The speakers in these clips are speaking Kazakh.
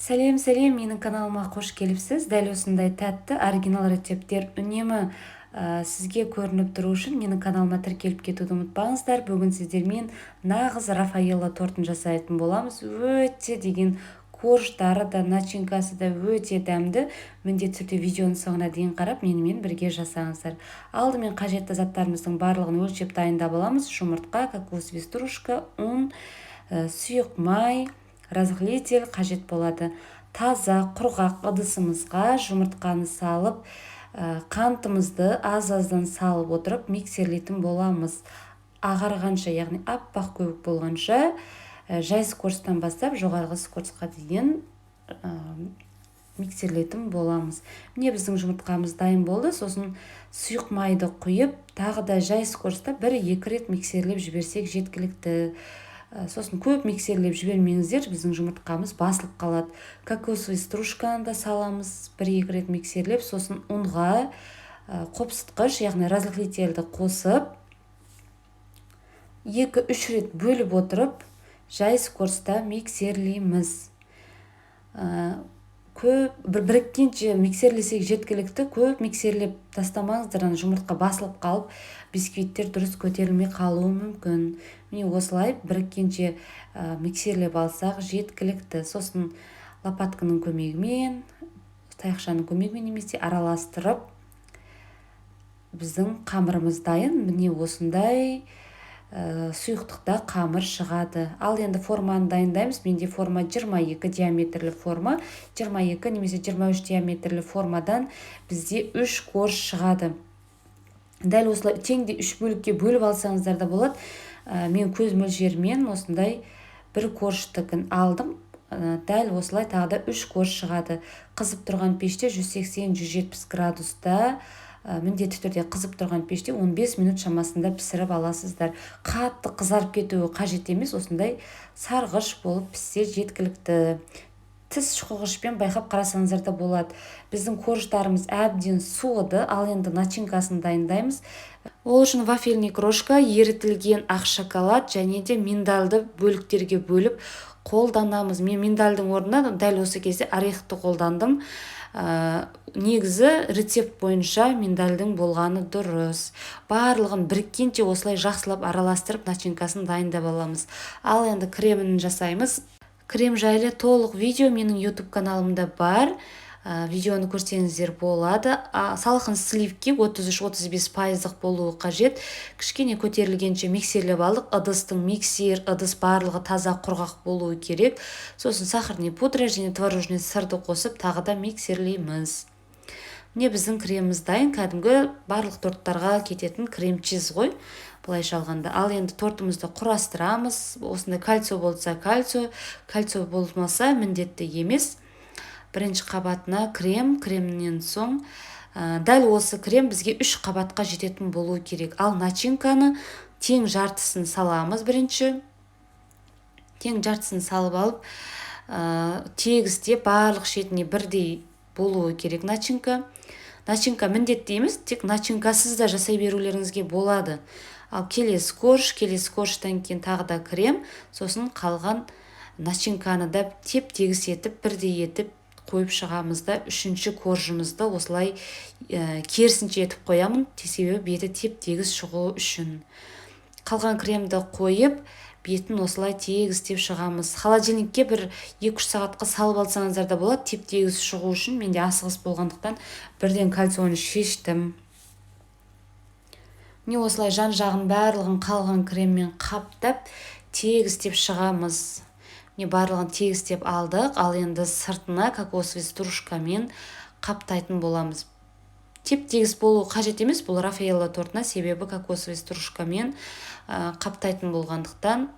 Сәлем, сәлем! Менің каналыма қош келіпсіз! Дәл осындай тәтті оригинал рецепттер үнемі сізге көрініп тұру үшін менің каналыма тіркеліп кетуді ұмытпаңыздар. Бүгін сіздермен нағыз Рафаэлло тортын жасайтын боламыз. Өте деген корждары да, начинкасы да өте дәмді. Міндетті түрде видеоның соңына дейін қарап, менімен бірге жасаңыздар. Алдымен қажетті заттарымыздың барлығын өлшеп, дайындап аламыз: жұмыртқа, кокосовый стружка, ұн, сұйық май, разрыхлитель қажет болады. Таза құрғақ ыдысымызға жұмыртқаны салып, қантымызды аз-аздан салып отырып миксерлейтін боламыз ағарғанша, яғни аппақ көбік болғанша, жай скоростьтан бастап жоғарғы скоростьқа дейін миксерлейтін боламыз. Міне, біздің жұмыртқамыз дайын болды. Сосын сұйық майды құйып, тағы да жай скоростьта бір екі рет миксерлеп жіберсек, жеткілікті. Сосын көп миксерлеп жібермеңіздер, біздің жұмыртқамыз басылып қалады. Кокосовый стружканы да саламыз, бір екі рет миксерлеп. Сосын ұнға қопсытқыш, яғни разрыхлительді қосып, 2-3 рет бөліп отырып, жай скоростьта миксерлейміз. Көп бір біріккенше миксерлесек, жеткілікті. Көп миксерлеп тастамаңыздар, ана жұмыртқа басылып қалып, бисквиттер дұрыс көтерілмей қалуы мүмкін. Міне, осылай біріккенше миксерлеп алсақ, жеткілікті. Сосын лопатканың көмегімен, таяқшаның көмегімен немесе араластырып, біздің қамырымыз дайын. Міне, осындай сұйықтықта қамыр шығады. Ал енді форманы дайындаймыз. Менде форма 22 диаметрлі форма. 22 немесе 23 диаметрлі формадан бізде 3 корж шығады. Дәл осылай теңдей үш бөлікке бөліп алсаңыздар да болады. Мен көз мөлшерімен осындай бір коржтікін алдым. Дәл осылай тағы да үш корж шығады. Қызып тұрған пеште 180-170 градуста, міндетті түрде қызып тұрған пеште 15 минут шамасында пісіріп аласыздар. Қатты қызарып кетуі қажет емес, осындай сарғыш болып піссе, жеткілікті. Тіс шұқығышпен байқап қарасаңыздар да болады. Біздің корждарымыз әбден суыды. Ал енді начинкасын дайындаймыз. Ол үшін вафельный крошка, ерітілген ақ шоколад және де миндальды бөліктерге бөліп қолданамыз. Мен миндальдың орнына дәл осы кезде орехты қолдандым. Негізі рецепт бойынша миндальдың болғаны дұрыс. Барлығын біріккенше осылай жақсылап араластырып, начинкасын дайындап аламыз. Ал енді кремін жасаймыз. Крем жайлы толық видео менің YouTube каналымда бар, видеоны көрсеңіздер болады. Салқын сливки 33-35 пайыздық болуы қажет. Кішкене көтерілгенше миксерлеп алдық. Ыдыстың, миксер ыдыс, барлығы таза құрғақ болуы керек. Сосын сахарный пудра және творожный сырды қосып, тағы да миксерлейміз. Міне, біздің креміміз дайын. Кәдімгі барлық торттарға кететін крем чиз ғой былайша алғанда. Ал енді тортымызды құрастырамыз. Осындай кольцо болса кольцо, кольцо болмаса, міндетті емес. Бірінші қабатына крем, кремнен соң дәл осы крем бізге үш қабатқа жететін болуы керек. Ал начинканы тең жартысын саламыз. Бірінші тең жартысын салып алып, тегістеп, барлық шетіне бірдей болуы керек начинка. Начинка міндетті емес, тек начинкасыз да жасай берулеріңізге болады. Ал келесі корж, келесі коржтан кейін тағы да крем, сосын қалған начинканы да теп тегіс етіп, бірдей етіп қойып шығамыз да, үшінші коржымызды осылай керісінше етіп қоямын, себебі беті теп тегіс шығу үшін. Қалған кремді қойып, бетін осылай тегістеп шығамыз. Холодильникке бір 2-3 сағатқа салып алсаңыздар да болады теп тегіс шығу үшін. Менде асығыс болғандықтан, бірден кольцоны шештім. Міне, осылай жан жағын барлығын қалған креммен қаптап, тегістеп шығамыз. Міне, барлығын тегістеп алдық. Ал енді сыртына кокосовый стружкамен қаптайтын боламыз. Теп тегіс болуы қажет емес бұл Рафаэлло тортына, себебі кокосовый стружкамен қаптайтын болғандықтан,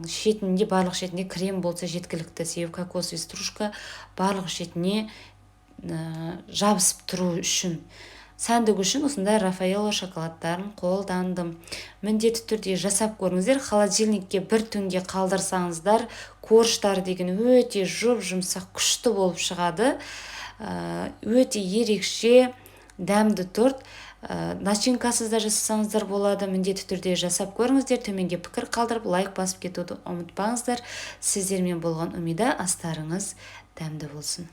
шетінде, барлық шетінде крем болса, жеткілікті, себебі кокосовый стружка барлық шетіне жабысып тұру үшін. Сәндік үшін осындай Рафаэлло шоколадтарын қолдандым. Міндетті түрде жасап көріңіздер. Холодильникке бір түнге қалдырсаңыздар, коржтар деген өте жұп жұмсақ, күшті болып шығады. Өте ерекше дәмді торт. Начинкасыз да жасасаңыздар болады. Міндетті түрде жасап көріңіздер. Төменге пікір қалдырып, лайк басып кетуді ұмытпаңыздар. Сіздермен болған Умида. Астарыңыз дәмді болсын! Дәмді болсын!